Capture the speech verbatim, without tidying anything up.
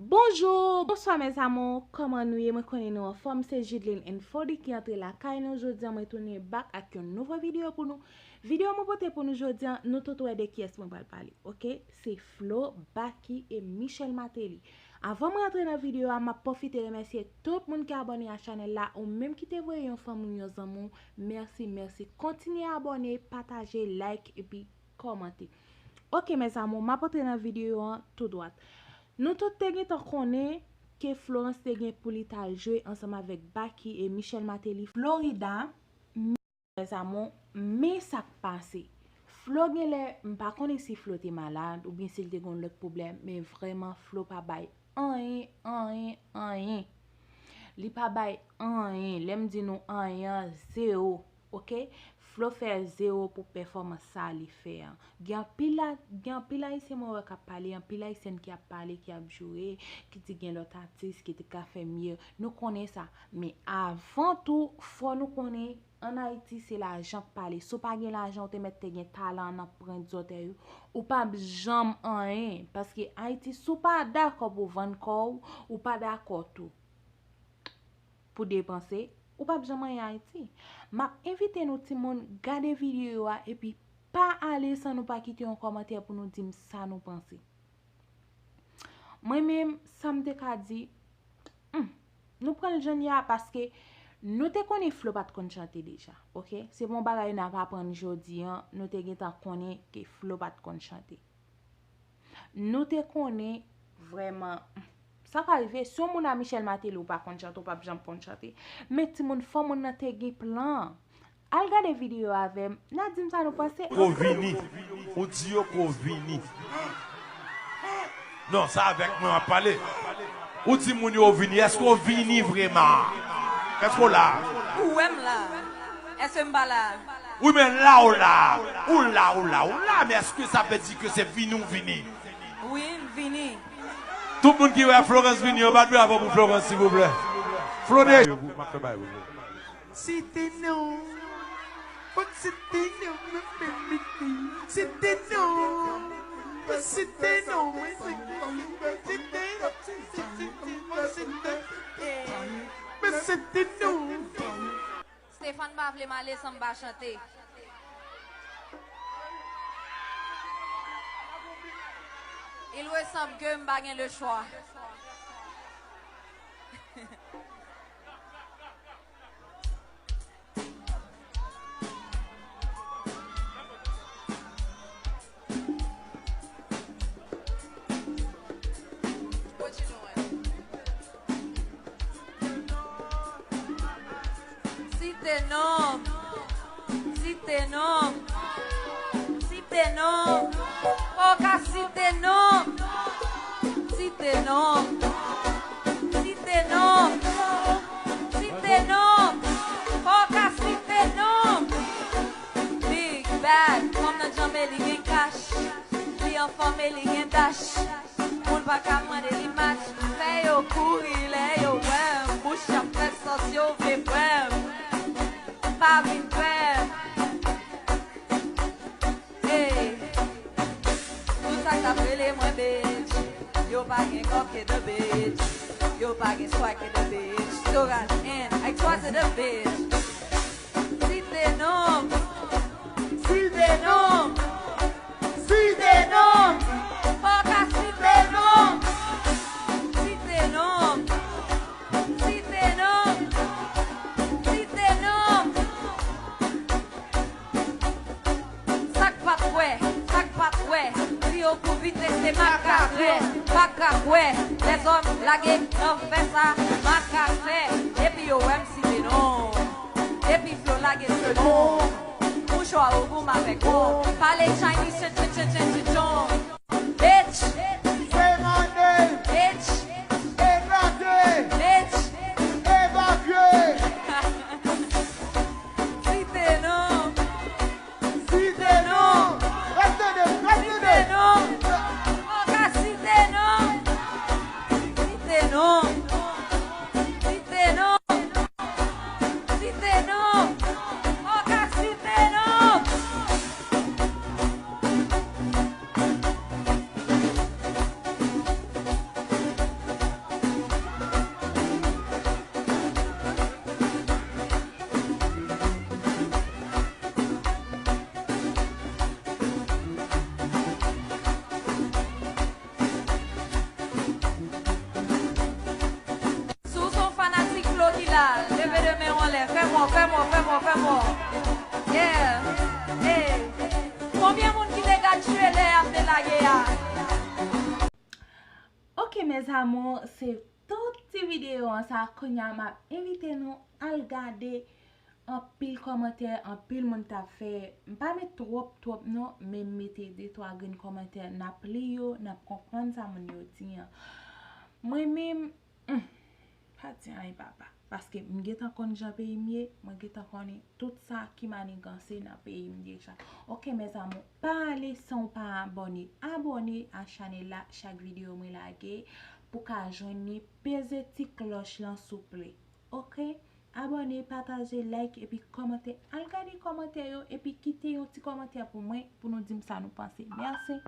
Bonjou, bonswa mes amours, kòman nou ye? Mwen konnen nou anfòm, se Judeline and Fody ki antre lakay nou. Jodi a mwen tounen back ak yon nouvo videyo pou nou. Videyo mwen pote pou nou jodi a, nou tout wè de kiyès mwen pral pale, oke? Se Flo, Baky e Michel Martelly. Avan mwen antre nan videyo a, m ap pwofite remèsye tout moun ki abòne a chanèl la, ou menm ki te voye yon fanmi w, yon zanmi w, mèsi, mèsi. Kontinye abòne, pataje, like, epi kòmante. Oke mes amours, m ap antre nan videyo an tou dwat. Nou tout te gentan konnen ke Florence te gen pou li t al jwe ansanm avèk Baky e Michel Martelly Florida. Mes amours, men sa k pase. Flo genlè, m pa konnen si Flo te malad oubyen si l te gen yon lòt pwoblèm, men vrèman Flo pa bay anyen, anyen, anyen. Li pa bay anyen. Lè m di nou anyen an, zewo. Oke? Flo fè zewo pou pèfòmans sa a li fè an. Gen anpil a, gen anpil Ayisyen mwen wè k ap pale, anpil Ayisyèn ki ap pale, ki ap joure, ki di gen lòt atis ki te ka fè mye. Nou konnen sa. Men avan tou, fò nou konnen, ann Ayiti, se lajan k pale. Si w pa gen lajan, ou te mèt te gen talan nan pwent zòtèy ou, ou p ap janm anyen. Paske Ayiti, si w pa dakò pou vann kò w, ou pa dakò tou pou depanse, ou p ap janm anyen Ayiti. M ap envite nou timoun gade videyo a epi pa ale san nou pa kite yon kòmantè pou nou di m sa nou panse. Mwen menm, sa m te ka di, hmm, nou pran l jan l ye a paske nou te konnen Flo pa t konn chante deja, oke? Se pa yon bagay n ap aprann jodi an, nou te gentan konnen ke Flo pa t konn chante. Nou te konnen vrèman sa ka rive. Si yon moun a Michel Martelly ou pa konn chante, ou p ap janm konn chante. Men timoun, fò moun nan te gen plan. Al gade videyo avè m, n a di m sa nou panse. Ko vini. Ou di yo ko vini. Non, sa avèk mwen w ap pale. Ou di moun yo vini. Èske w vini vrèman? Èske w la? Ou wè m la. Èske m pa la? Wi, men la w la. Ou la, ou la, ou la. Men èske sa vle di ke se vini w vini? Wi, m vini. Tout moun ki wè Florence vini, yon bat bravo pou Florence, silvouplè. Florence. M ap fè bagay pou nou. Site non. Fòk site non, mwen menm mete. Site non. Fòk site non, mwen site. Site non. Fòk site. Mwen site non. Stéphane pa vle m ale san m pa chante. Il ressemble que m pa gen le choix. Site non. Site non. Site non. Fò w ka site non. Site non. Site non. Site non. Fò w ka site non. Big bad, fanm nan janbe li gen kach. Li anfòm e li gen dach. Moun pa ka mande li match. Fè yo kouri lè yo wè m. Bouch y ap fè sòs yo vle bwè m. Pa vin pè m. Hey. Tout sa k t ap rele mwen bitch. Yo pa gen kòk ke the bitch. Yo pa gen swag ke the bitch. Touraj and X Y to the bitch. Site non m. Site non m. Site non m. Fò w ka site non m. Site non m. Site non m. Site non m. Sa k pa t kwè, sa k pa t kwè. Di yo kou vite se makak lè, makak wè. Lèzòm lage nan fè sa, makak fè. Epi yo wè m site non m. Epi Flo lage se non. Mouchwa ou goum avèk bon. Pale Chinese, chen, chen, chen, chen, chen, chen. Bitch. Say my name. Bitch. Evakye. Bitch. Evakye. Site non. Site non. Reste de, reste de. Site non. Fò w ka site non. Site non. Site non. Site non. Fò w ka site non. Ok, mes amours, se tout ti videyo an sa. Kounye a m ap envite nou al gade anpil kòmantè anpil moun t ap fè. M pa met twòp twòp non, men m mete de twa grenn kòmantè, n ap li yo, n ap konprann sa moun yo di an. Mwen menm, hmm, pa di anyen papa. Paske m gentan konn jan peyi m ye, mwen gentan konnen tout sa ki maniganse nan peyi m deja. Ok, mes amours, pa ale san w pa abòne. Abòne a chanèl la, chak videyo mwen lage, pou ka jwenn li, peze ti klòch lan souple. Ok? Abòne, pataje, like, epi kòmante. Al gade kòmantè yo, epi kite yon ti kòmantè pou mwen, pou nou di m sa nou panse. Mèsi.